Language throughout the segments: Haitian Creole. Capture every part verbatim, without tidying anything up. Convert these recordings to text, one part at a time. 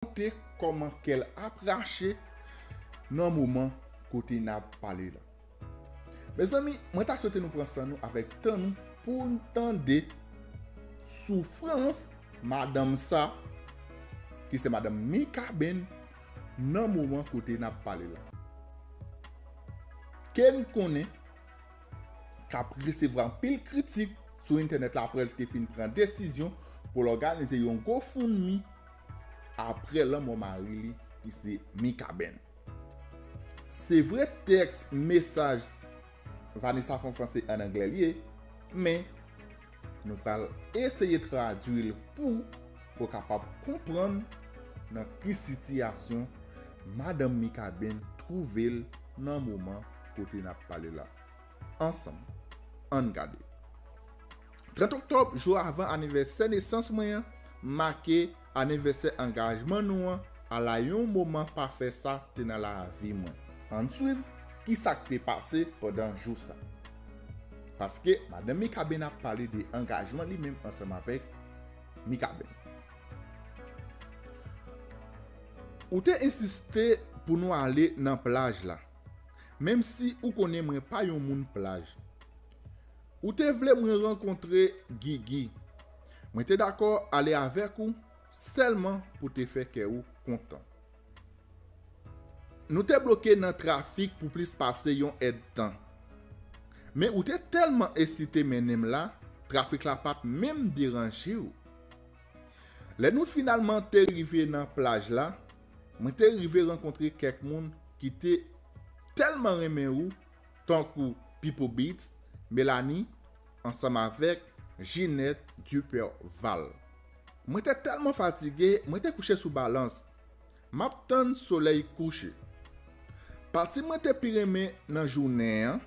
rakonte kòman kè l ap rache nan moman kote n ap pale la. Mezanmi, mwen ta swete nou pran san nou avèk tan nou pou n tande soufrans madanm sa, ki se madanm Mikaben, nan moman kote n ap pale la. Ke n konnen k ap resevwa anpil kritik sou entènèt la apre l te fin pran desizyon pou l òganize yon GoFundMe apre lanmò mari li ki se Mikaben. Se vre tèks mesaj Vanessa Fanfan se an anglè l ye, men nou pral eseye tradui l pou ou kapab konprann nan ki sitiyasyon madanm Mikaben twouve l nan moman kote n ap pale la. Ansanm, ann gade. Trant oktòb, jou avan anivèsè nesans mwen an, make anivèsè angajman nou an, ala yon moman pafè sa te nan lavi mwen. Ann swiv ki sa k te pase pandan jou sa. Paske madanm Mikaben ap pale de angajman li menm ansanm avèk Mikaben. Ou te ensiste pou nou ale nan plaj la, menm si ou konnen mwen pa yon moun plaj. Ou te vle mwen rankontre Gigi. Mwen te dakò ale avèk ou sèlman pou te fè kè ou kontan. Nou te bloke nan trafik pou plis pase yon èdtan. Men ou te tèlman esite mennen m la, trafik la pa t menm deranje w. Lè nou finalman te rive nan plaj la, mwen te rive rankontre kèk moun ki te tèlman renmen ou, tankou Pipo Beats, Melanie, ansanm avèk Ginette Duperval. Mwen te tèlman fatige, mwen te kouche sou balans. M ap tann solèy kouche. Pati mwen te pi renmen nan jounen an,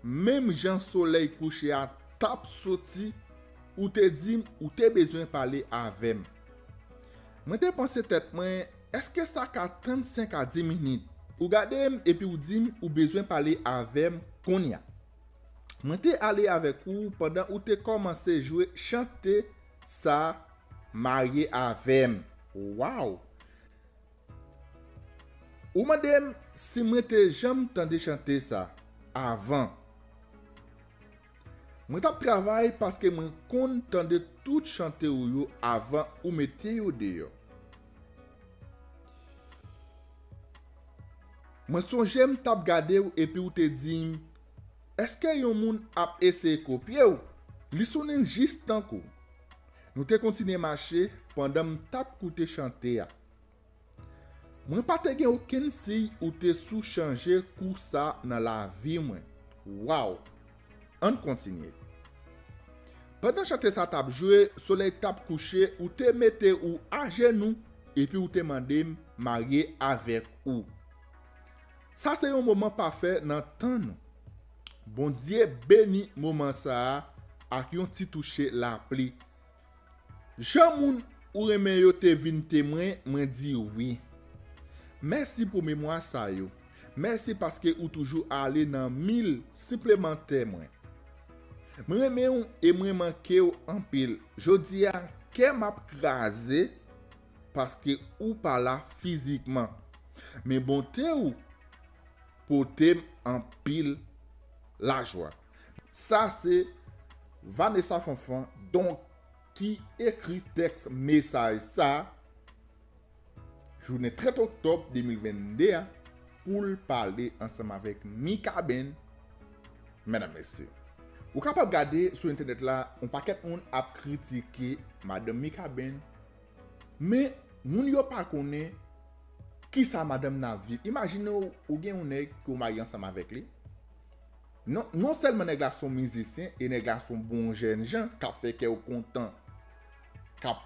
menm jan solèy kouche a t ap soti, ou te di m ou te bezwen pale avè m. Mwen te panse tèt mwen, èske sa ka tann senk a dis minit? Ou gade m epi ou di m ou bezwen pale avè m kounye a. Mwen te ale avèk ou pandan ou te kòmanse jwe chante sa, Marye avè m. Waw! Ou mande m si mwen te janm tande chante sa avan. Mwen t ap travay paske mwen konn tande tout chante w yo avan ou mete yo deyò. Mwen sonje m t ap gade w epi w te di m, èske yon moun ap eseye kopye w? Li sonnen jis tankou. Nou te kontinye mache pandan m t ap koute chante a. Mwen pa te gen okenn siy ou te sou chanje kou sa nan lavi mwen. Waw! Ann kontinye. Pandan chante sa t ap jwe, solèy t ap kouche, ou te mete ou ajenou epi ou te mande m marye avèk ou. Sa se yon moman pafè nan tan nou. Bondye beni moman sa a ak yon ti touche lapli. Jan moun ou renmen yo te vin temwen, mwen di wi. Mèsi pou memwa sa yo. Mèsi paske ou toujou ale nan mil siplemantè mwen. Mwen renmen w e mwen manke w anpil. Jodi a, kè m ap kraze paske ou pa la fizikman. Men bonte w pote m anpil lajwa. Sa se Vanessa Fanfan, donk, ki ekri tèks mesaj sa, jounen trant oktòb de mil vennde a, pou l pale ansanm avèk Mikaben. Medam, mesye, ou kapab gade sou entènèt la, yon pakèt moun ap kritike madanm Mikaben, men moun yo pa konnen kisa madanm nan ap viv. Imajine w, ou gen yon nèg ke w marye ansanm avèk li. Non, non sèlman nèg la se yon mizisyen e nèg la se yon bon jènjan k ap fè kè w kontan, k ap